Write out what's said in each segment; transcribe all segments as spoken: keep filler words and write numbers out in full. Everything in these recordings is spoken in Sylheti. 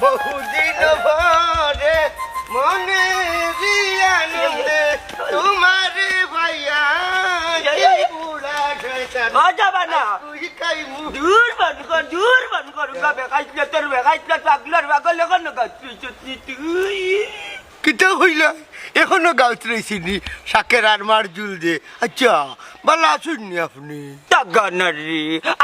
বহুদিন পরে মনেরই আনন্দে তোমারে পাইয়া, এই বুড়া শয়তান। ও যাবা না। তুই খাইমু। দূর বন্ধ কর, দূর বন্ধ কর, উগা বেকাইতলে তোর বেকাইতলে পাগলর পাগল, এখনো গাছ তুই সত্যি তুই। কিতা কইলা? এখনো গাউত রইছিনি, শাকের আরমার জুল দে। আচ্ছা, বালা আছইননি আপনি? তাগানারি,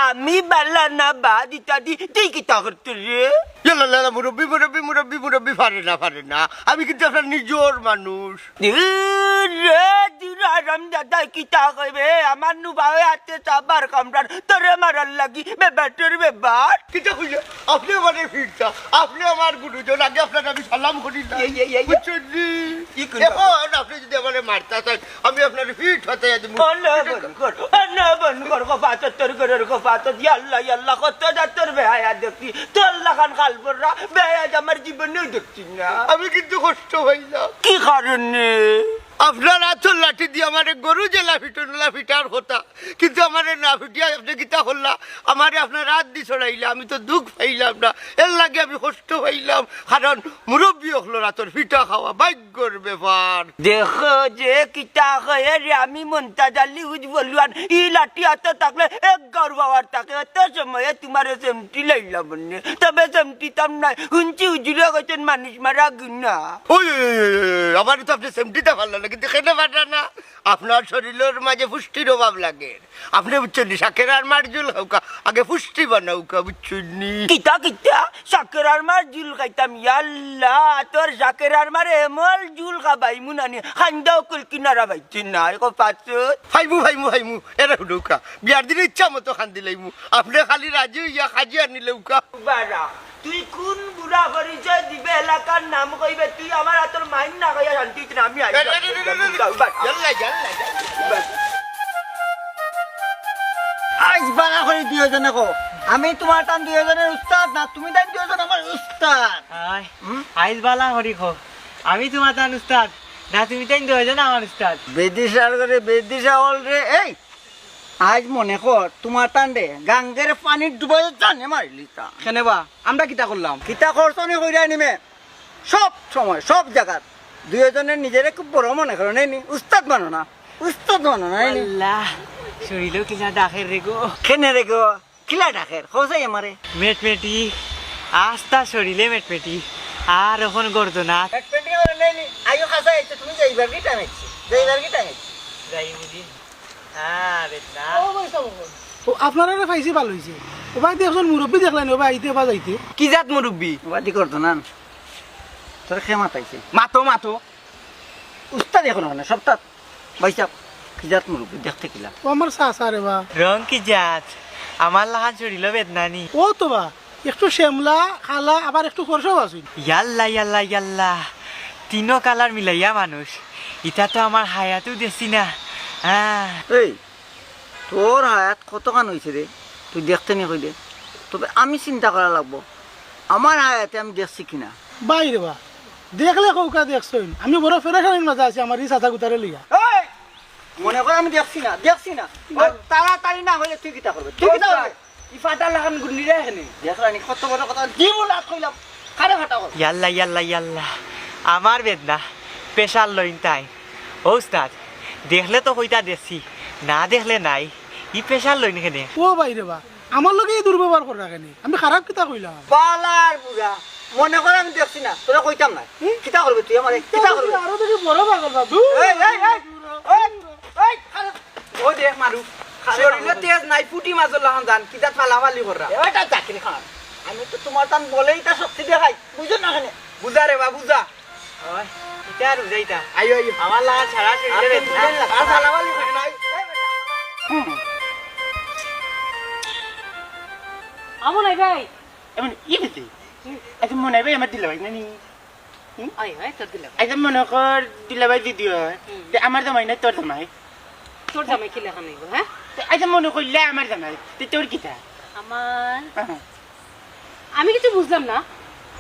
আমি বালা না বা দিতা দি, তুই কিতা করতে রে? ইয়াল্লা, ইয়াল্লা, মুরব্বি, মুরব্বি, মুরব্বি, মুরব্বি, পারে না, পারে না। আমি কিন্তু আপনার নিজর মানুষ। দূর রে, দূর হারাম দাদা, কিতা কইবে? আমার নুবাওয়ে আতে চাবার কামড়ার, তোরে মারার লাগি, বেবাটর বেবার। কিতা কইলে? আপনি আমারে ফিরতা, আপনি আমার গুরুজন, আগে আপনার আমি সালাম করি না। এই, এই, এই, এই। বুঝছইন নি? কি কইলা? এখন আপনি যদি আমারে মারতা চাইন, আমি আপনার ফিট হতে দিমু। ও না বন্ধ কর, ও না বন্ধ কর, কপাতত তোর ঘরের কপাতত, ইয়াল্লা, ইয়াল্লা, কত জাতর বেহায়া দেখছি, তোর লাখান খালবররা বেহায়া আমার জীবনেও দেখছি না। আমি কিন্তু কষ্ট পাইলাম। কি কারণে? আপনার আতর লাঠি দি আমারে গরু যেলা ফিটন ওলা ফিটার কথা, কিন্তু আমারে না ফিটিয়া আপনি কিতা করলা? আমারে আপনার আত দি ছড়াইলা, আমি তো দুখ পাইলাম না, এর লাগি আমি কষ্ট পাইলাম। কারণ মুরব্বি অকলর আতর ফিটা খাওয়া ভাগ্যর ব্যাপার। দেখো যে কিতা কয় রে, আমি মন্তাজ আলী হুজ বলুয়ান, ই লাঠি আতো থাকলে এক গাউর পাওয়ার থাকে, অত সময়ে তোমারে সেমটি লাইলাম মনে, তবে সেমটিতাম নায়। হুনছি হুজুরে কইছইন মানুষ মারা গুনা। ওই, ওই, ওই, ওই, ওই, আমারে তো আপনি সেমটিতা পারলা না, কিন্তু কেনে পারলা না? আপনার শরীলর মাঝে পুষ্টির অভাব লাগে। আপনি বুঝছইন নি, শাকের আরমার জুল খাউক্কা, আগে পুষ্টি বানাউক্কা, বুঝছইন নি? কিতা, কিতা? শাকের আরমার জুল খাইতাম? ইয়াল্লা, তোর শাকের আরমার এমল জুল খাবাইমু নানি, কান্দা অকল কিনারা পাইছে না, এখন পাছত। পাইমু, পাইমু, পাইমু, এরে হুনউক্কা, বিয়ার দিন ইচ্ছা মতো কান্দিলাইমু, আপনে খালি রাজি অইয়া কাজি আনিলাউক্কা। বারা, তুই কোন বুড়া পরিচয় দিবে, এলাকার নাম কইবে, তুই আমার আতর মাইর না খাইয়া শান্তি অইতে না, আমি আইলাম। এ, এ, এ, এ, এ, এ, এ, ইয়াল্লা, ইয়াল্লা, ইয়াল্লা। আইজ বালা করি দুইওজনে কও, আমি তোমার তান দুইওজনের উস্তাদ না, তুমি তাইন দুইওজন আমার উস্তাদ। আয়, হুম? আইজ বালা করি কও, আমি তোমার তান উস্তাদ না, তুমি তাইন দুইওজন আমার উস্তাদ। বেদিশার করে বেদিশা অল রে, এই আইজ মনে কর, তোমার তানরে গাঙ্গের পানিত ডুবাইয়া জানে মারিলিতাম। কেনে বা? আমরা কিতা করলাম? কিতা করছো নি কইরা নিমে? সব সময়, সব জাগাত দুইওজনে নিজেরে খুব বড় মনে করো, নাই নি? উস্তাদ মানো না, উস্তাদ মানো না, নাই নি? আল্লাহ, শরীলও কিলা ডাকের রে গো। কেনে রে গো? কিলা ডাকের? কও চাই আমারে। মেটমেটি, আস্তা শরীলে মেটমেটি, আর অখন গর্দনাত। মেটমেটি করে নাই নি? আইও কাছে আইছে, তুমি যাইবার কি টাইম আইছে? যাইবার কি টাইম আইছে? যাই বুঝি। আরে না। ও ভাই, সালাম আলাইকুম। ও, আপনারারে পাইছি, ভালা অইছে। ও ভাই, দেখছইন মুরব্বি দেখলাম নি, ও ভাই, আইতে বা যাইতে। কি জাত মুরব্বি? ও ভাই, দি করতো না। তোর কে মাতাইছে? মাতো, মাতো। উস্তাদ এখন মানে, সব তাত। ভাই সাহেব, কি জাত মুরব্বি, দেখতে কিলা? ও আমার চাচা রে বা। রং কি জাত? আমার লাখান শরীলও বেদনা নি। ও তো বা, একটু শ্যামলা, কালা, আবার একটু ফর্সাও আছে। ইয়াল্লা, ইয়াল্লা, ইয়াল্লা। তিনো কালার মিলাইয়া মানুষ। ইতা তো আমার হায়াতেও দেখছি না। আহ। এই, তোর হায়াত কতখান অইছে রে? তুই দেখতে নি কইলে? তবে আমি চিন্তা করা লাগবো। আমার হায়াতে আমি দেখছি কিনা। ভাই রে বা, দেখলে কউক্কা দেখছইন। আমি বড় পেরেশানির মাঝে আছি আমার ই চাচা গুতারে লইয়া। এই, মনে কর আমি দেখছি না, দেখছি না। আর তাড়াতাড়ি না অইলে তুই কিতা করবে? তুই কিতা করবে? ই ফাটার লাখান গুন্ডি রে এখানে। দেখলানি কত বড় কথা, জীবন লাত কইলাম। কারে ফাটা করবে? ইয়াল্লা, ইয়াল্লা, ইয়াল্লা। আমার বেদনা, পেশার লইন তাই। ও উস্তাদ, দেখলে তো কইতা দেখছি, না দেখলে নাই। ই পেশার লইন কেনে? ও ভাই রে বা, আমার লগে ই দুর্ব্যবহার কররা কেনে? আমি খারাপ কিতা কইলাম? বালার বুড়া, মনে কর আমি দেখছি না, তোরে কইতাম না। হুম? কিতা করবে তুই আমারে? কিতা করবে? আরো দেখি বড় পাগল বাবু। এই, এই, এই, এই, এই, খারাপ। ও দেখ মারু, শরীরো তেজ নাই, ফুটি মাছর লাখান জান, কিতা ফালাফালি কররা। এ বেটা চাকরি খান, আমি তো তোমার তান বলেই তা শক্তি দেখাই, বুঝো না কেনে? বুঝা রে বা, বুঝা। ওই, ইতা আর বুঝাইতা। আইও, আইও। আমার লাগা ছাড়া শরীরে আর বেদনা। আর ফালাফালি করে নাই। আমন আই ভাই। এমন ই দিতে। আচ্ছা, মনে হয় ভাই আমার দিল ভাই নানি। হুম? আয়, আয়, তোর দিলাম। আচ্ছা, মনে কর দিলাভাই যদি হয়, হুম। তে আমার জামাই না তোর জামাই? তোর জামাই কি লাখান অইবো, হ্যাঁ? তে আচ্ছা, মনে করলে আমার জামাই, তে তোর কিতা? আমার? হ্যাঁ। আমি কিছু বুঝলাম না।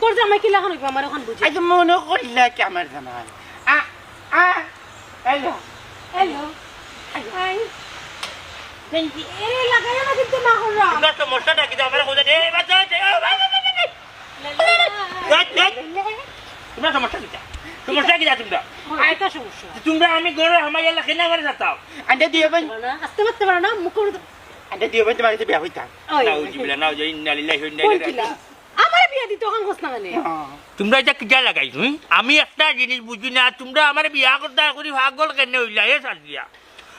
তোর জামাই কি লাখান অইবো, আমার অখন বুঝা। আচ্ছা, মনে করলে কি আমার জামাই? আ, আ, হ্যালো। হ্যালো। হাই। এই, এরে লাগাইয়া না কিন্তু না করলাম। তোমরা সমস্যাটা কি? আমার খোঁজা নেই, বাচ্চা হয়েছে। ও, বাবা, বাবা, বাবা। লা, লা, লা। তোমরা সমস্যা কিতা? সমস্যা কিতা তোমরা? আয়তা সমস্যা। তোমরা আমি ঘরো হামাইয়া আল্লাহ কেনে আমারে সাতাও? আন্ডা দিও ভাই। না, আসতে পারতে পারো না, মুখ করে দাও। আন্ডা দিও ভাই, তোমার কাছে বিয়া হইতাম। ওই। নাউজুবিল্লাহ, নাউজুবিল্লাহ, ইন্না লিল্লাহি ওয়া ইন্না কোন ইলাইহি কিলা? রাজিউন। আমারে বিয়া দিতে অখন কস না কেনে? হ্যাঁ। তোমরা এটা কিতা লাগাইছো, হুম? আমি একটা জিনিস বুঝি না, তোমরা আমারে বিয়া করতা করি পাগল কেনে হইলা, এ সাদিয়া?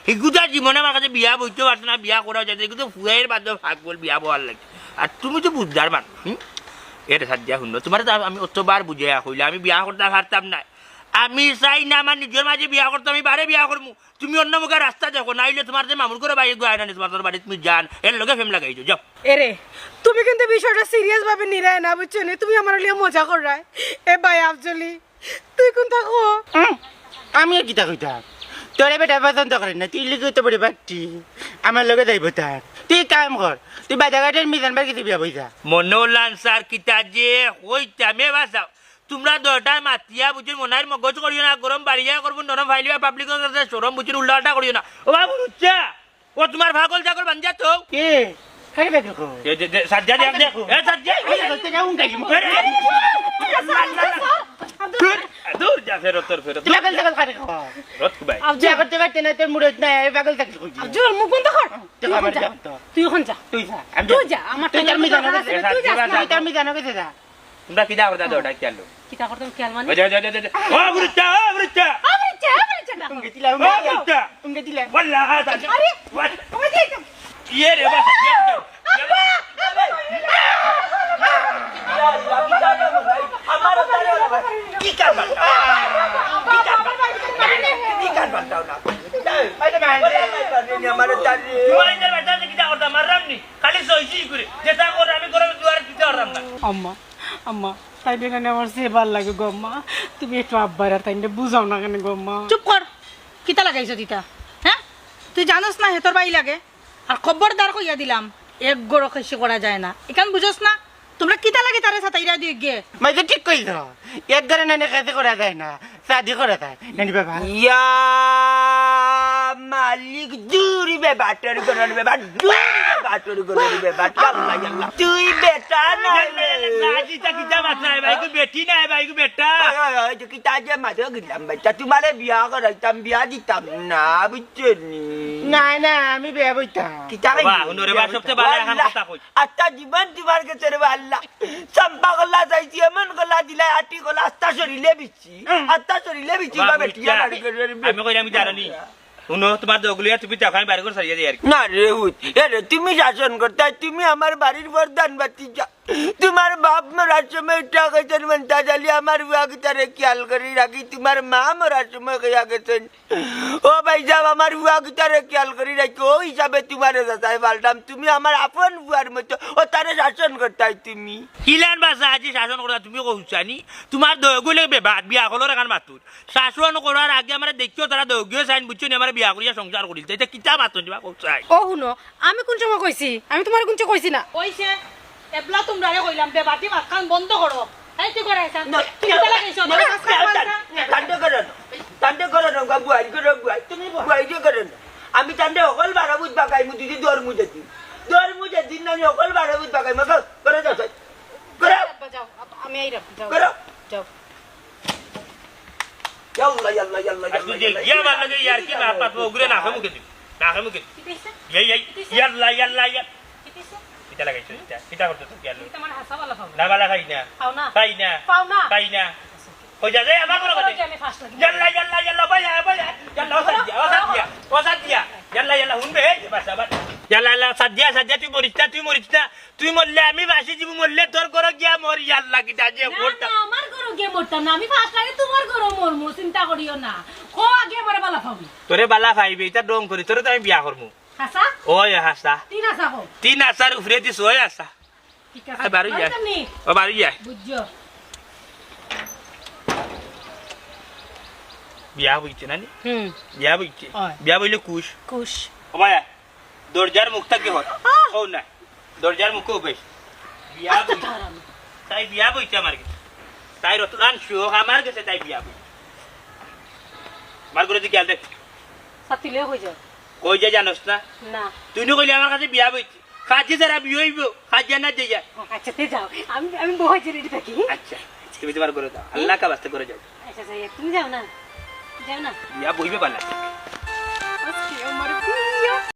হিগুদা জীবনে আমার কাছে বিয়া বইতে পারছে না, বিয়া করাও যায় না, হিগুদা ফুয়াইর বাদে পাগল বিয়া বওয়ার লাগি। আর তুমি তো বুঝদার মানুষ, হুম? এরে সাদিয়া হুনো, তোমারে তো আমি অতবার বুঝাইয়া কইলাম, আমি বিয়া করতাম পারতাম না। আমি চাই না আমার নিজর মাঝে বিয়া করতাম, আমি বারে বিয়া করমু। তুমি অন্য মুখে রাস্তা দেখো, নাইলে তোমার যে মামুর ঘরো বাইরে গো আয়না নি, তোমার বাড়ি তুমি যান, এর লগে প্রেম লাগাইছো, যাও। এরে, তুমি কিন্তু বিষয়টা সিরিয়াস ভাবে নিরায় না, বুঝছো নি? তুমি আমার লিয়ে মজা কররায়। এ ভাই আফজলি, তুই কোনটা কো? হুম, আমি আর কিতা কইতাম? তোরে বেটা পছন্দ করে না, তুই লিখে তো বড় বাট্টি। আমার লগে যাইব তার। তুই কাম কর, তুই বাজারঘাটের মিজান ভাইর কাছে বিয়া বইযা। মনোলান স্যার কিতা যে কইতাম, এ বাসাও। তোমরা দরটায় মাতিয়া বুঝি মনাইর মগজ করিও না, গরম বাড়িয়া করবো, নরম ফাইলিয়া পাবলিকর কাছে শরম বুঝি উল্টা পাল্টা করিও না। ও বাবু, বুঝছা? ও তোমার পাগল ছাগল বান্ধা তো। এ, কারে বের করো? এ, দে, দে, সাজ্জা দে, দে। এ, সাজ্জা। এই, এই, এই, এই, উঙ্গাই দিমু। এ, এ, দূর, দূর যা, ফেরত, তোর ফেরত। তুই পাগল ছাগল কারে কও? রত ভাই। আফজল। বিয়া করতে পারতে না, তোর মুরত নাই, এই পাগল ছাগল কই? আফজল, মুখ বন্ধ কর। তুই তুই আমার এখন যা। যা তো। তুই এখন যা। তুই যা। আমি তুই যা। তোর মিজানো গেছে। তুই যা। তুই তোর মিজানো গেছে, যা। তোমরা কিতা করতা দরটায় খেয়াল? কিতা করতাম খেয়াল মানে? ওই যা, যা, যা, যা, যা। ও বুরুচ্চা, ও বুরুচ্চা। ও বুরুচ্চা, ও বুরুচ্চা, দেখো। উঙ্গে দিলা, ও উঙ্গে দিলা। বুরুচ্চা। উঙ্গে দিলা। ওয়াল্লাহ, আ, আরে, ওয়াট। ওই যে তো। ইয়ে রে, বাস, ইয়ে রে। আব্বা! আমার তারে ওলা ভাই। কি কারবার? কি কারবার? কি কারবার দাও না? এই যে ভাই। ওরে ভাই, পারবে নি আমার তারে? তোমার ইন্দার বাচ্চা আছে, কিতা করতাম? মাররাম নি? খালি সইছি করে। যেটা করে আমি করে দুয়ারে দিতে পারলাম না। আম্মা, আম্মা, তাইন নানি আমার যে ভালা লাগে গো আম্মা, তুমি একটু আব্বারে আর তাইনরে বুঝাও না কেনে গো আম্মা? চুপ কর, কিতা লাগাইছো তিতা? হ্যাঁ, তুই জানোস না হে তোর ভাই লাগে? আর খবরদার কইয়া দিলাম, এক ঘরো খেশি করা যায় না, ইখান বুঝোস না? তোমরা কিতা লাগি তারে সাতাইরা দিও গিয়া? মাই তো ঠিক কইছো, এক ঘরে নানি খেশি করা যায় না, শাদি করা যায়। নানি বাবা। ইয়া মালিক, দূর বে বাটর গরর বে বাট, দূর বে বাটর গরর বে বাট। ইয়াল্লা, ইয়াল্লা। তুই বেটা না রে। গাজিটা কিতা মাতরায় ভাই, কো বেটি নায় ভাই, কো বেটা। ওই, ওই, ওই, তুই কিতা যে মাতো গিলাম বেটা, তোমারে বিয়া করাইতাম, বিয়া দিতাম না, বুঝছো নি? না, না, আমি বিয়া বইতাম। কিতা বাবা, কইলি? হুনো রে বা, বিয়া সবচেয়ে বইতাম। ভালা এখন ওয়াল্লাহ, কথা কই। আত্তা জীবন তোমার গেছে রে বা আল্লাহ। চাম্পা গলা চাইছি, এমন গলা দিলাই, আটি গলা, আস্তা শরীলে বিচি। আস্তা শরীলে বিচি বাবা, বা বেটি বুঝছা? আমার গেছে রে। আমি কইলাম, জানো নি? হুনো, তোমার দগুলিয়া তুমি তখন বাড়ি করে সারিয়ে দেয় আর কি। না রে হুত, এ রে, তুমি শাসন করতায়, তুমি আমার বাড়ির প্রধান ভাতিজা। তোমার বাপ মরার সময় টাকা চাইছেন, মন্তাজ আলী, আমার ফুয়া কিতারে খেয়াল করি রাখি, তোমার মা মরার সময় কইয়া গেছেন, ও ভাই সাহেব, আমার ফুয়া কিতারে খেয়াল করি রাখি, ও হিসাবে তোমারে যাচাই পাল্টাম, তুমি আমার আপন ফুয়ার মতো, ও তারে শাসন করতায় তুমি। কিলান বাসা আজি শাসন করতা তুমি কউছানি, তোমার দগুলে বেবাদ, বিয়া করলো রেখান মাতুর। শাসন করার আগে আমরা দেখিও তারা দৌগিয়ে চাইন, বুঝছো নি, আমরা বিয়া করিয়া সংসার করিল। তো এটা কিতা মাতো নিবা কউছাই? ও হুনো, আমি কোন সময় কইছি? আমি তোমারে কোন সময় কইছি না। কইছে, এবলা তোমরারে কইলাম, বেবাটি মাতখান বন্ধ করো। এই তুই করে আইছা? না, কিতা লাগাইছো? না, না, না, তান্ডে করো না। তান্ডে করো না, গা বুয়াই করো, বুয়াই। তুমি বুয়াই দিয়ে করো না। আমি তান্ডে হকল বারো বুধ বাগাই মু দিদি দর মুজে দিন। দর মুজে দিন না, আমি হকল বারো বুধ বাগাই মু। করো, করো, যাও, যাও। করো। আব্বা, যাও, আব্বা, আমি আইরাম, যাও। করো। যাও। ইয়াল্লা, ইয়াল্লা, ইয়াল্লা, আর তুই ইয়াল্লা, যে ইয়াল্লা। গিয়া আমার লগে ইয়ার কি মাত পাতবো, ওগুলো নাকে মুখে দিবি। নাকে মুখে দিবি। কিতা কইছে? এই, এই, কিতা কইছে? ইয়াল্লা, ইয়াল্লা, ইয়াল্লা। কিতা কইছে? কিতা লাগাইছো, কিতা? কিতা করছো তুই, ইয়াল্লা? তুমি তো আমার হাছা বালা পাও না। না, বালা পাই না। পাও না? পাই না। পাও না? পাই না। কই যা, যাই, আমার ঘরো বাদে। আমি ফার্স্ট লাগি। ইয়াল্লা, ইয়াল্লা, ইয়াল্লা, ভাই, আয়, ভাই, আয়। ইয়াল্লা, ও সাদিয়া, ও সাদিয়া, ও সাদিয়া। ইয়াল্লা, ইয়াল্লা, হুনবে, এই, বাস, আবার। ইয়াল্লা, ইয়াল্লা, সাদিয়া, সাদিয়া, তুই মরিস না, তুই মরিস না। তুই মরলে আমি বাঁচি যিমু, মরলে তোর ঘরো গিয়া মর, ইয়াল্লা, কিতা যে না, করতাম। না, আমার ঘরো গিয়া মরতাম না, আমি ফার্স্ট আগে তোমার ঘরো মরমু, চিন্তা করিও না। কো আগে আমারে বালা পাবি। তোরে বালা পাইবে, ইতা ডং করি, তোরে তো আমি বিয়া করমু। হাছা? ওই হাছা। তিন হাছা কো? তিন হাছার উপরে দিস, ওই হাছা। ঠিক আছে। আয়, বারো যা। বারো নি? ও, বারো যা। বুঝছো? বিয়া বইছে না নি? হুম। বিয়া বইছে। ওই। বিয়া বইলে কুশ। কুশ। ও ভাই, দরজার মুখ থাকি হয়। আহ! ও না, দরজার মুখে উবেশ। বিয়া আস্তে বই-, তার আমি। তাই বিয়া বইছে আমার গেছে। তাই রতলান শোক আমার গেছে, তাই বিয়া বই। আমার ঘরে তুই খেয়াল দেখ। সাথী লইয়া কই যাও? কই যাই জানোস না? না। তুই নু কইলে আমার কাছে বিয়া বইছে। কাজে যারা বিয়ে হইব, কাজে না যে যায়। আচ্ছা, তে যাও। আমি, আমি বউ হইছি রেডি থাকি। আচ্ছা। তুমি তোমার ঘরে যাও, আল্লাহ কা বাস্তে ঘরে যাও। আচ্ছা, আচ্ছা, তুমি যাও না, যাও না। ইয়া বইবে বালা।